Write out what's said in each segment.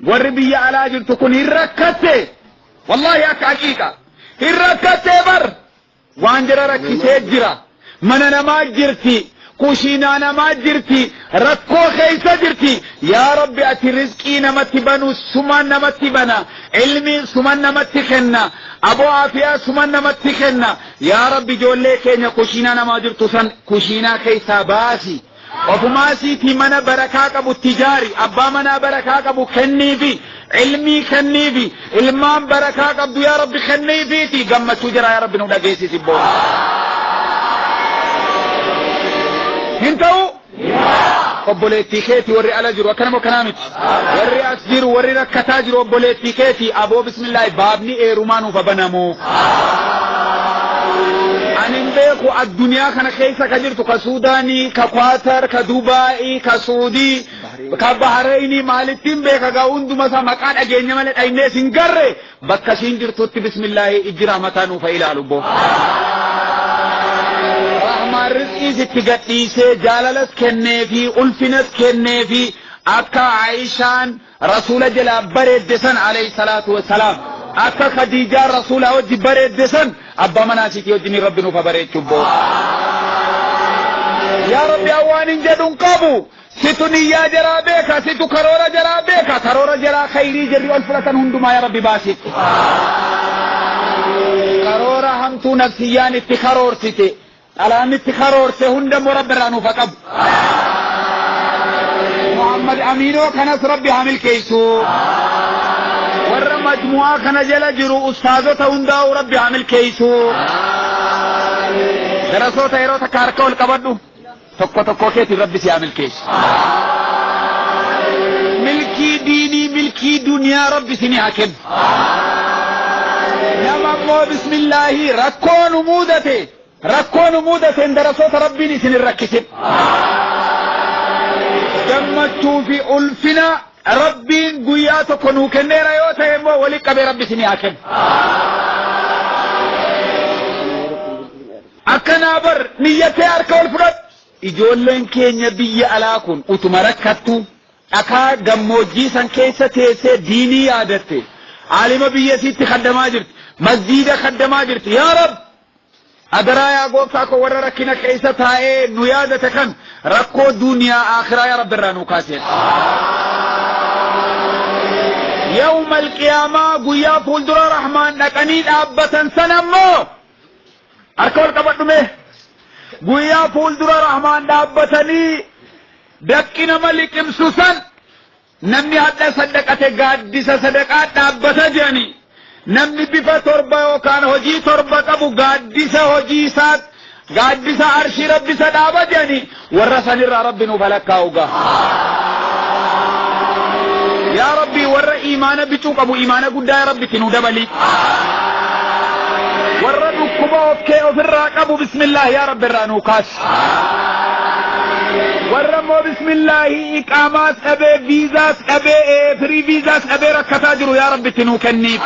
Warri biyya alaa jirtu kun hin rakkatte. Wallaahi akka haqiiqa. Hin rakkattee bar. Waan jara rakkisee jira. Mana namaa jirti. Kushiinaa namaa jirti. Rakkoo keessa jirti. Yaa Rabbi, ati rizqii namatti banu sumaan namatti bana. Ilmii suman namatti kenna. Aboo, aafiyaa suman namatti kenna. Yaa Rabbi, ijoollee keenya kushiinaa namaa jirtu san kushiinaa keessaa baasi. Ofumaa siitii mana barakaa qabu tijaari, abbaa manaa barakaa qabu kenniifi, ilmii kenniifi, ilmaan barakaa qabdu yaa Rabbi kenniifiiti gammachuu jira yaa Rabbi nu dhageessisi boo. Hin ta'u? Obboleettii keeti warri ala jiru akkana moo kanaa miti? Warri as jiru, warri rakkataa jiru obboleettii keeti. Aboo, bismillaahi, baabni eerumaa nuuf banamu. Ani hin beeku, addunyaa kana keessa ka jirtu, ka Suudaanii, ka Kwaatar, ka Dubaa'ii, ka Suudii, ka Bahareenii, maalittiin beeka gaa, hunduma isaa maqaa dhageenya malee dhaynees hin garre. Bakka isiin jirtutti bismillaahi ijji rahmataa nuuf haa ilaalu boo. Rahmaan rizqiis itti gadhiisee, jaalalas kenneefi, ulfinas kenneefi, akka Aishaan rasuula jalaa bareedde san alayhi salaatu wassalaam, akka Khadiijaan rasuula wajji bareedde san, abbaa manaa isiitii wajjin Rabbi nuuf haa bareechu boo. Yaa Rabbi, waan hin jedhu hin qabu. Situ niyyaa jaraa beeka, situ karoora jaraa beeka, karoora jaraa khayrii jarri ol fudhatan hundumaa yaa Rabbi baasiif. Karoora hamtuu nafsiyyaan itti karoorsite, dhalaan itti karoorse hunda immoo Rabbi irraa nuuf haa qabu. Muhammad Aminoo kanas Rabbi haa milkeessu. Warra majmu'aa kana jala jiru ustaazota hundaa'u Rabbi haa milkeessu. Darasoota, yeroo takka harka ol qabadhu. Tokko tokko keetiin Rabbi si haa milkeessu. Milkii diinii, milkii duniyaa Rabbi isinii haa kennu. Nama immoo bismillaahi rakkoo nu mudate, rakkoo nu mudateen darasoota Rabbiin isin hin rakkisin. Gammachuu fi ulfina Rabbiin guyyaa tokko nuu kenneera yoo ta'e immoo walitti qabee Rabbi isinii haa kennu. Akkanaa bar, niyyatee harka ol fudhadhu. Ijoolleen keenya biyya alaa kun utuma rakkattu, dhakaa gammoojjii san keessa teessee diinii yaadatte, aalima biyya isiitti kaddamaa jirti, masjiida kaddamaa jirti. Yaa Rab, adaraa yaa gooftaa koo, warra rakkina keessa taa'ee nu yaadate kan rakkoo duniyaa akhiraa yaa Rabbi irraa nuu kaaseen. Yawma alqiyaamaa, guyyaa fuuldura Rahmaan dhaqanii dhaabbatan sana ammoo harka ol qabadhu mee. Guyyaa fuuldura Rahmaan dhaabbatanii daqqi nama liqimsu san, namni hadha saddaqate gaaddisa sadaqaa dhaabbata jedhanii, namni bifa torba yookaan hojii torba qabu gaaddisa hojii isaa, gaaddisa arshii Rabbi isa dhaaba jedhanii, warra sanirraa Rabbi nuuf halakkaa'u gaa. Yaa Rabbi, warra imaana bicuu qabu imaana guddaa yaa Rabbi itti nuu dabali. Warra dhukkuba of kee ofirraa qabu bismillah yaa Rabbi irraa nuu kaasi. Warra immoo bismillaahi iqaamaas dhabee, viizaas dhabee, firii viizaas dhabee rakkataa jiru yaa Rabbi itti nuu kenniif.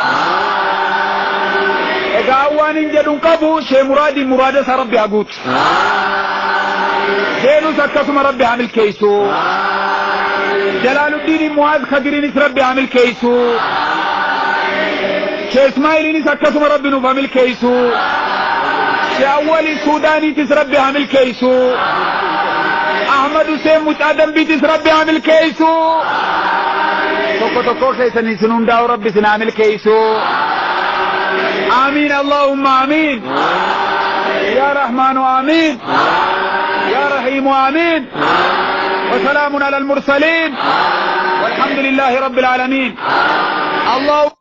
Egaa waan hin jedhu hin qabu. Shee Muraadii muraada isaa Rabbi haa guutu. Seenus akkasuma Rabbi haa milkeessu. Jalaaluddiin Muwaaz Kadiriinis Rabbi haa milkeessu. Shee Ismaa'iliinis akkasuma Rabbi nuuf haa milkeessu. Shee Awwali Suudaaniitis Rabbi haa milkeessu. Ahmad Hussein Mucaa Dambiitis Rabbi haa milkeessu. Tokko tokkoo keessanii isin hundaa'u Rabbi isin haa milkeessu. Amiin, Allahumma amiin. يا رحمن آمين، يا رحيم آمين. وسلام على المرسلين والحمد لله رب العالمين. الله.